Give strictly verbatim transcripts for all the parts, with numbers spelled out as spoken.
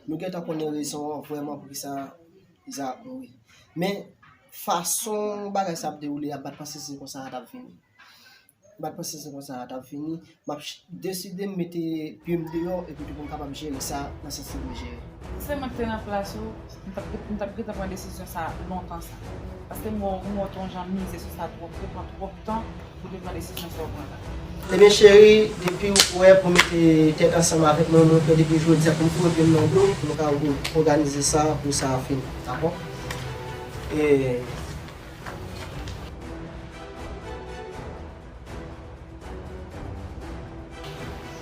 Nou gentan konnen rezon an vrèman poukisa Izarak mouri. Men, fason bagay sa ap dewoule a, m pa t panse se konsa a t ap fini. M pa t panse se konsa a t ap fini. M ap ch- deside m mete pye m deyò epi tou pou m kapab jere sa nan sans li dwe jere. Si se mwen ki te nan plas ou, m t ap, m t ap gentan pran desizyon sa a lontan sa. Paske m wè w, m wè w te yon jan mize sou sa twòp, te pran twòp tan pou te pran desizyon sa w pran la. Ebyen, cheri, depi w prè pou mete tèt ansanm avèk mwen, mwen prè depi jodi a pou m foure pye m nan dlo, pou nou ka òganize sa, pou sa fini, dakò? E,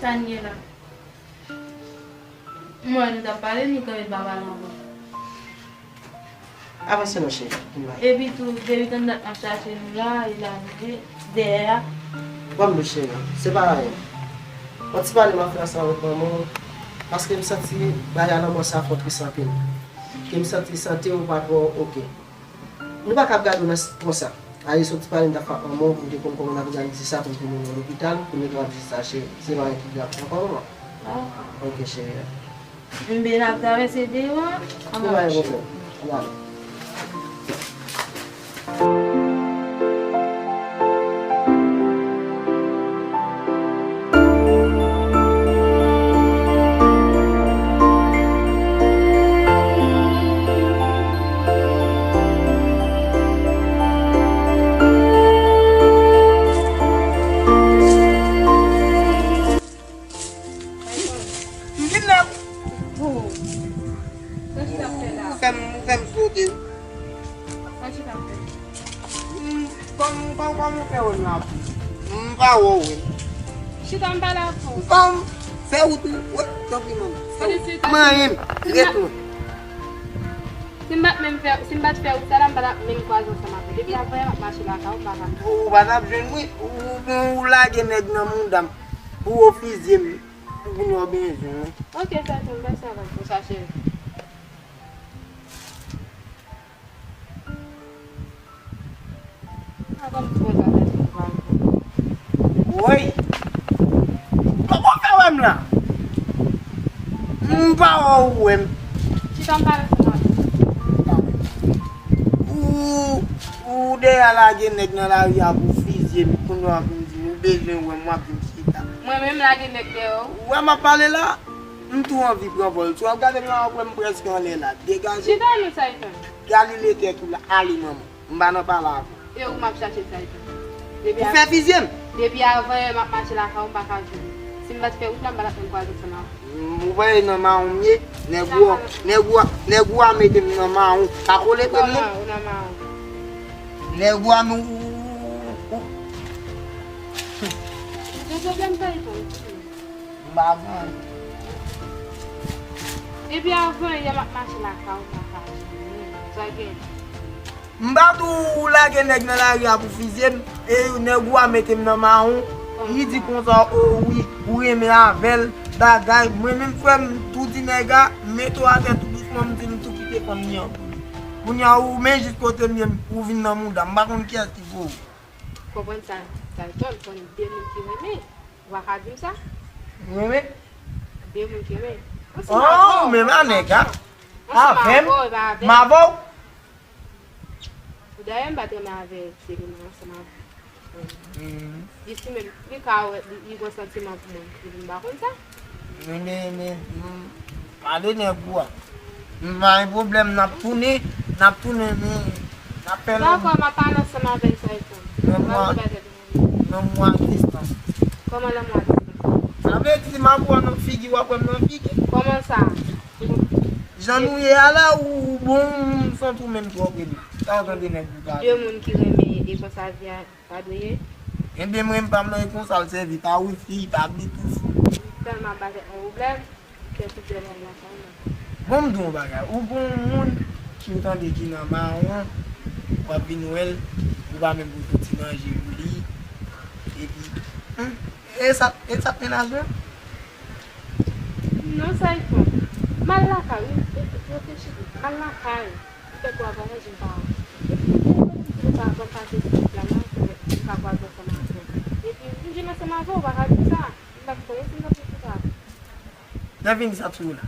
Tanyela. M wè nou t ap pale, nou kanpe pa pale ankò. Avanse non, cheri. Epi tou, depi tann dat m ap chache nou la, e la nou ye, dèyè a. Ban m dlo, cheri. Se pa anyen. Yon ti pale m ap fè ansanm avèk manman w, paske m santi bagay la nan mò sa fò tris anpil. Ke m santi sante w pa twò oke. Nou pa kab gade w nan s- konsa. Aye soti pale m t ap fè ak manman w pou m te konn kòman n ap òganize sa pou m te mennen w lopital pou netwayaj sa cheri. Se pa anyen ki grav ankò manman. Ah. Ok cheri. Enben n ap travèse deyò an. Ann mache. Ann ale. M vin la. Ou fè m, ou fè m sote. Sa w chita fè? M, kòm, kòm, kòm ou fè wè m la pou? M pa wè w, wi. Chita m pale avè w. Kòm, fè wout ou, wi, tanpri, manman. Fè wout. Manyen m, ret lwen. Si m pa t menm fè, si m pa t fè wout sa la, m pa t ap menm kwaze ansanm avè w. Depi avanyè m ap mache lakay ou, m pa ka. Ou pa t ap jwenn mwen. Ou, ou, ou lage nèg nan mouda m. Pou w fizye m. Pou kounye a w bezwen mwen. Ok, sa tou, m pa sa konsa, cheri. Woy! Kòman w fè wè m la? M pa wè w wè m. Chita m pale sou mwen. Ou, ou deja lage nèg nan lari a pou fizye m, kounye a w ap vin di m ou bezwen wè m, w ap vin chita. Mwen menm lage nèg dèyè w? Ou wè m ap pale la? M tou anvi pran vòl sou w. Gade m la, w ap wè m prèske anlè la. Degaje. Chita nou, Saytan. Galile tèt ou la. Ale, manman. M pa nan pale avè w. E ou m ap chache, Saytan. Pou fè fizye m? Depi avanyè m ap mache lakay ou, m pa ka jwenn ou. Si m pa t fè wout la, m pa t ap menm kwaze ansanm avè w. M, ou pa wè nan mawon m ye? Nèg ou a, nèg ou a, nèg ou a mete m nan mawon. Pa kole pre m non. Kòman ou nan mawon? Nèg ou a, m, ou, ou, ou. Ou gen pwoblèm, Saytan? M pa vle. Depi avanyè m ap mache lakay ou, m pa ka jwenn ou. Sa gen? M pa di w lage nèg nan lari a pou fizye m, e nèg ou a mete m nan mawon, li di konsa, o wi, ou renmen avè l, bagay, mwen menm frè m, tou di nèg a, mete w atè tou dousman, m di m tou kite fanm li an pou li. Kounye a ou men jis kote m ye, ou vin nan mouda m, m pa konn kiyès ki voye w. Konprann sa, Saytan, konn de moun ki renmen. Ou pa ka di m sa? Renmen? De moun ki renmen. Ansanm avè w, ou menm a nèg a? Ansanm avè w, e pa avè m. M avè w? Dayè, m pa t renmen avè l, se li menm ansanm avè w. Li si menm, li ka wè, li, li gen santiman pou mwen. Epi m pa konn sa. Men, men, men, m, pale nèg ou a. M pa gen pwoblèm, n ap tounen, n ap tounen, men, n ap fè l. Dakò, m ap pale ansanm avè l, Saytan. Nan mwa, nan mwa distans. Kòman nan mwa distans? Sa vle di, m ap wè w nan figi, w ap wè m nan figi. Kòman sa? Jan nou ye a la, ou, ou bon, m santi w menm twò pre m. Sa w tande nèg ou pale? De moun ki renmen e konsa vi a. Pa dwe ye. Ebyen, mwen, m pa m nan e konsa l sèvi, pa wifi, pa bluetooth. Tèlman m pa gen yon pwoblèm, kè tout bèl moun nan fè mwen. Bon, m di w yon bagay, ou gon moun ki w tande ki nan mawon, w ap vin wè l, ou pa menm pou fè ti manje pou li, epi, hmm, e sa, e sa k mennaj mwen? Non, sa e fò. M al lakay, wi, reflechi byen. M al lakay. M fè twa vwayaj, m pa wè. Epi, m pa konn pase sou wout la, non, pou m ka kwaze ansanm avè w. Epi, m vin ansanm avè w, ou pa ka di m sa. M pa konn si m t ap fè sa. Nan vini sa sou ou la.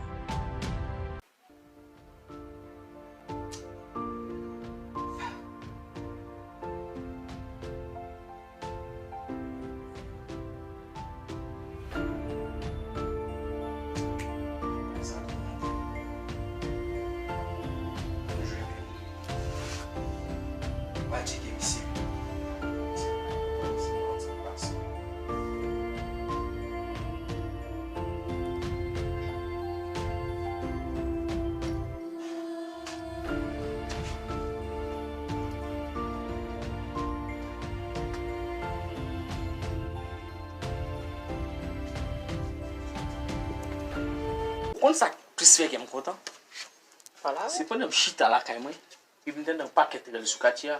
Konn sa k plis fè kè m kontan? Se pandan m chita lakay mwen, epi m tande yon pakèt rèl sou katye a,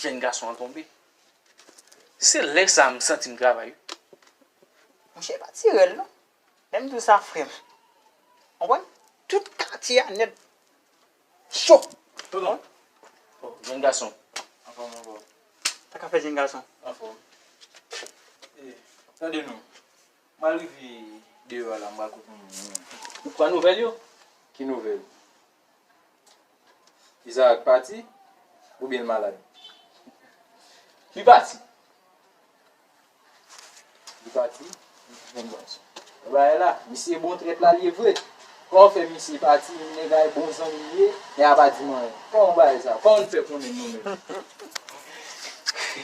jèn gason an tonbe. Se lè sa a m santi m travay wi. Monchè, e pa ti rèl non. Lè m di w sa, frè m. Konprann? Tout katye a nèt cho. Tonton. Oh, jèn gason. Anfòm, anfòm. Sa k ap fèt, jèn gason? Anfòm. E, tande non. M al rive deyò a la, m pral kote yon moun. Ou pran nouvèl yo? Ki nouvèl? Izarak pati? Oubyen l malad? Li pati. Li pati? Jèn gason. Bagay la, misye bon trèt la, li ye vre. Kòman fè misye pati, nèg la e bon zanmi m ye, nèg la pa di m anyen? Kòman bagay sa? Kòman n fè konnen nou menm?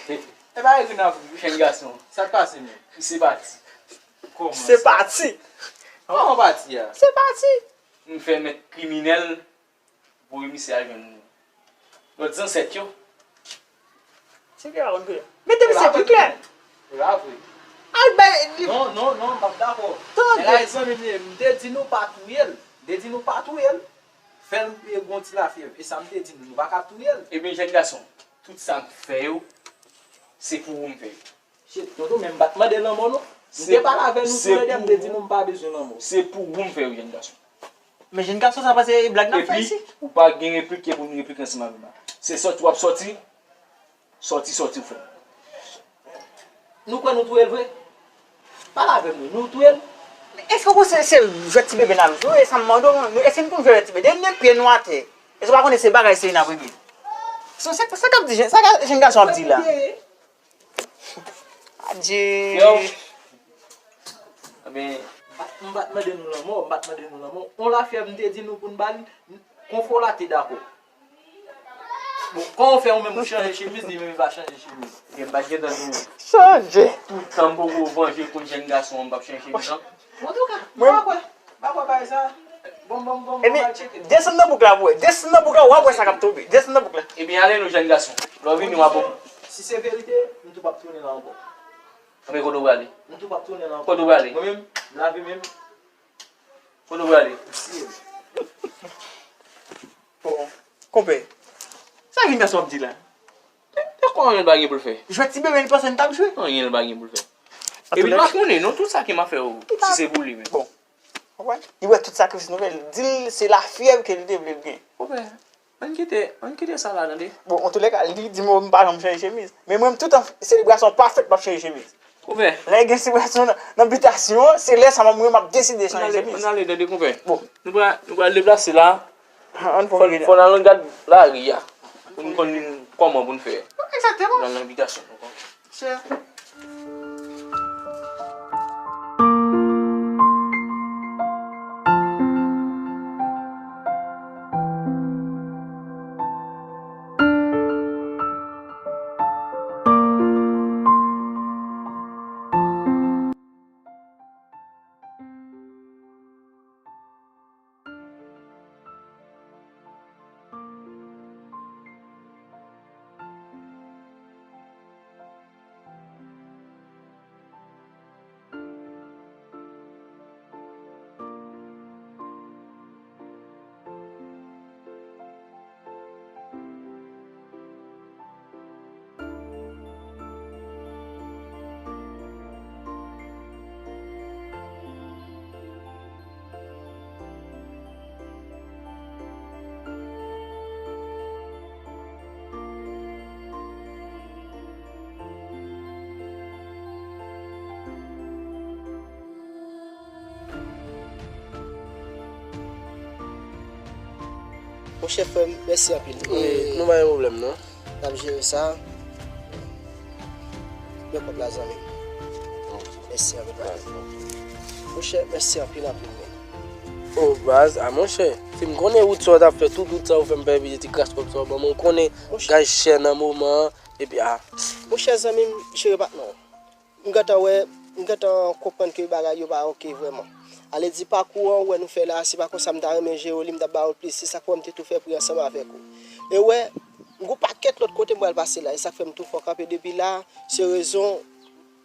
E bagay vin avè w, jèn gason. Sa k pase menm? Misye pati. Kòman se sa? Pati. Kòman pati a? Se pati. M fè mèt kriminèl voye misye al jwenn lòt zansèt yo. Se klè, pa konn klè. Mete misye pi klè. E pa vre. Al bay li. Non, non, non, m p ap dakò. Tande. Nèg la e zanmi m li ye. M te di nou pa touye l. M te di nou pa touye l. Fè l gon ti lafyèv. E sa m te di nou, nou pa ka touye l. Ebyen, jèn gason, tout sa m fè yo, se pou ou m fè yo. Shit, tonton, men m pa t mande lanmò non. M te pale avè nou tou lè de, m te di nou m pa bezwen lanmò. Se pou ou m fè yo, jèn gason. Men jèn gason sa, panse e blag n ap fè isi. Epi, ou pa gen replike pou n replike ansanm avè m la. Se sòti w ap sòti, sòti, sòti w fè. Nou kwè nou touye l vre? Pale avè m non, nou touye l? Men èske w panse se jwèt ti bebe n ap jwe? Sa m mande w, nou, èske n konn jwe jwèt ti bebe? Depi n met pye nou atè, èske w pa konnen se bagay serye n ap regle? So, sa, sa k ap di, sa jèn gason ap di la? Adje. Yo. Ebyen, m pa t, m pa t mande nou lanmò, m pa t mande nou lanmò. On lafyèv m te di nou pou n ba l, konfò la te dakò. Bon, kòman w fè ou menm ou chanje chemiz, li menm li pa chanje chemiz? Ebyen, m pa t gentan di w. Chanje. Toutan m poko vanje kont jèn gason an, m p ap chanje chemiz lan. Antouka, m pa kwè. M pa kwè bagay sa. Bon, bon, bon, bon, m al tcheke. Desann nan bouk la pou wè. Desann nan bouk la, w ap wè sa k ap tonbe. Desann nan bouk la. Ebyen, ale non, jèn gason. Lè w vini, w ap bon. Si se verite, m tou p ap tounen la ankò. Anben, kote w prale? M tou p ap tounen la ankò. Kote w prale? Mwen menm, m lave men m. Kote w prale? M siye m. Bon, konpè, sa jèn gason ap di la? Dakò, anyen l pa gen pou l fè. Jwèt ti bebe, li panse n t ap jwe? Anyen l pa gen pou l fè. Epi l pa konnen non, tout sa ke m ap fè yo, si se pou li menm. Bon. Konprann? Li wè tout sakrifis nou fè, li di l se lafyèv ke li te vle l gen. Konpè, ann kite, ann kite sa la, tande. Bon, antoulèka, li di m, "Oh, m pa janm chanje chemiz." Men mwen, tout an selebrasyon pa fèt, m ap chanje chemiz. Konpè. Lè gen selebrasyon nan, nan bitasyon an, se lè sa mwen, m ap deside chanje chemiz. Ann ale, tande, konpè. Bon. Nou pral, nou pral deplase la. Ann fè yon gade. Fò n al gad lari a. Pou n konn kòman pou n fè. Egzakteman. Nan, nan bitasyon nou, konpè. Monchè frè m, mèsi anpil. Wi, nou pa gen pwoblèm non. N ap jere sa. Men kòb la zanmi m. Mèsi anpil. Monchè, mèsi anpil anpil men. Oh baz, a monchè, si m konnen wout sa w t ap fè, tout wout sa w fè m peye ti kras kòb sa w ban mwen, ou konnen gaz chè nan moman an, epi a. Monchè zanmi m, jere patnè w. M gentan wè, m gentan konprann ke bagay yo pa oke vrèman. Ale di pakou an, ou wè nou fè la, se pa konsa m ta renmen jere w li, m t ap ba w l plis, se sa k fè m te tou fè pri ansanm avèk ou. E w wè, m gon pakèt lòt kote m pral pase la, e sa k fè m tou fè w kanpe depi la, se rezon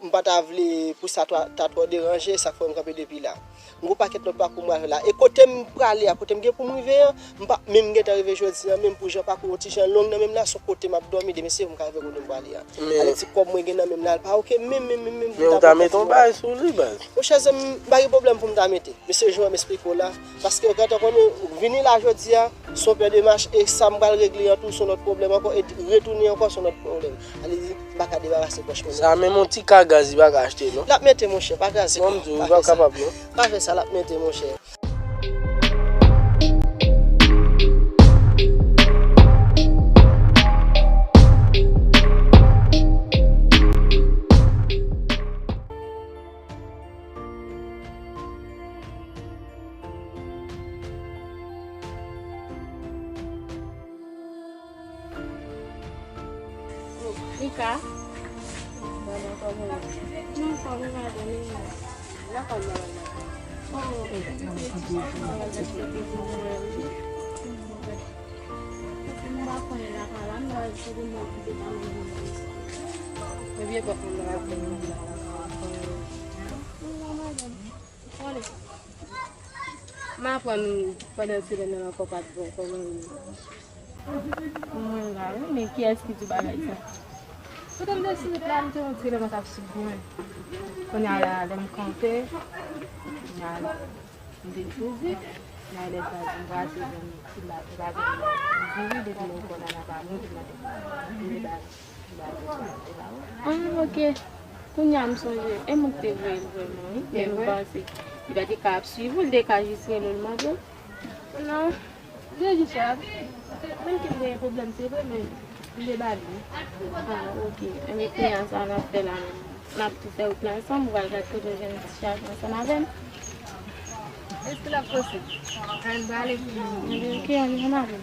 M pa ta vle pou sa ta, ta twò deranje, sa k fè m kanpe depi la. M gon pakèt lòt pakou m pral fè la. E kote m prale a, kote m gen pou m rive an, m pa, men m gentan rive jodi an, menm pou jan pakou yon ti jan long nan men m la, se yon kote m ap dòmi, demen se pou m ka rive kote m prale a. Ale ti kòb mwen gen nan men m la, l pa oke, menm, menm, menm, menm pou m ta pran kòb mwen. Men ou ta mete yon bagay sou li, baz. Monchè, zanmi m, m pa gen pwoblèm pou m ta mete. Mesye Jean, m esplike w la. Paske ou gentan konnen, vini la jodi a, se yon pè demach, e sa m pral regle an tou, se yon lòt pwoblèm ankò, e retounen ankò, se yon lòt pwoblèm. Ale di, m pa ka debarase pòch mwen. Sa menm yon ti ka gaz li pa ka achte, non? L ap mete, monchè, pa kraze kò w. Bon, m di w, ou pa kapab, non? Pa fè sa, l ap mete, monchè. Nika. Manman, kòman w ye? Mwen anfòm, mwen pa byen, e ou? Mwen anfòm, mwen pa byen. Oh, oh, oh. Mwen pa konnen lakay la, mwen pa konnen mwen ki te pa mwen. Ebyen, pòt mwen la, mwen la. M aprann pandan semèn nan ankò pa t bon, kòman w ye? Mwen la wi, men kiyès ki di w bagay sa? Kote m te sou wout la, m te wè yon ti eleman k ap swiv mwen. Kounye a la, lè m kanpe, kounye a, m te sezi. Kounye a, lè sa di m brase, m ti la, m pa gen m vire depi lè kò nan pa mwen, m te mande m vire bagay. Ah, ok. Kounye a m sonje, e mwen ki te voye l vrèman, wi. Men m panse li pa te ka ap swiv ou, li te ka jis rele w, l mande w. Non, se jis sa. Menm ke m genyen pwoblèm, se vre, men m te ba li. Ah, ok. Enben, kounye a sa n ap fè la menm. N ap tou fè wout la ansanm, ou pral gad kote w jwenn ti chaj ansanm avè m. Èske l ap posib? Ann pale. Enben, ok, ann, ann ale.